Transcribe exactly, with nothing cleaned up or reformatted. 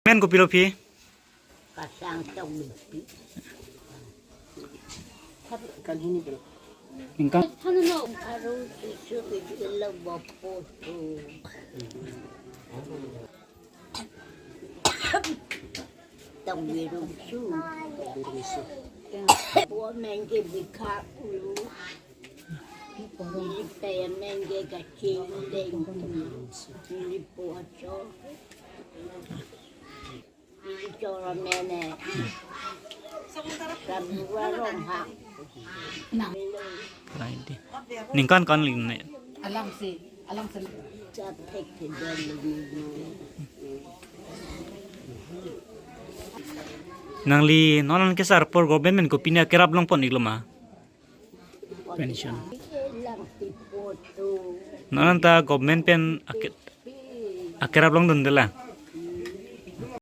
Ningkan kopilo phi? Kasang tong mipi. Ningkan. Aru susu ilu bapo tu. Tong birung su. Po mengge bikha ulu. Neli pe mengge kaching deng. Neli po acho. Neli choro nene. Kabua rong ha. Friday. Ningkan kan lin ne. Alang si, alang si. Chapek ke dong. Nangli non an kesar apor government kopine akerap long pon-iklo ma? Pension. Non an ta government pen ake-, akerap longdunde la.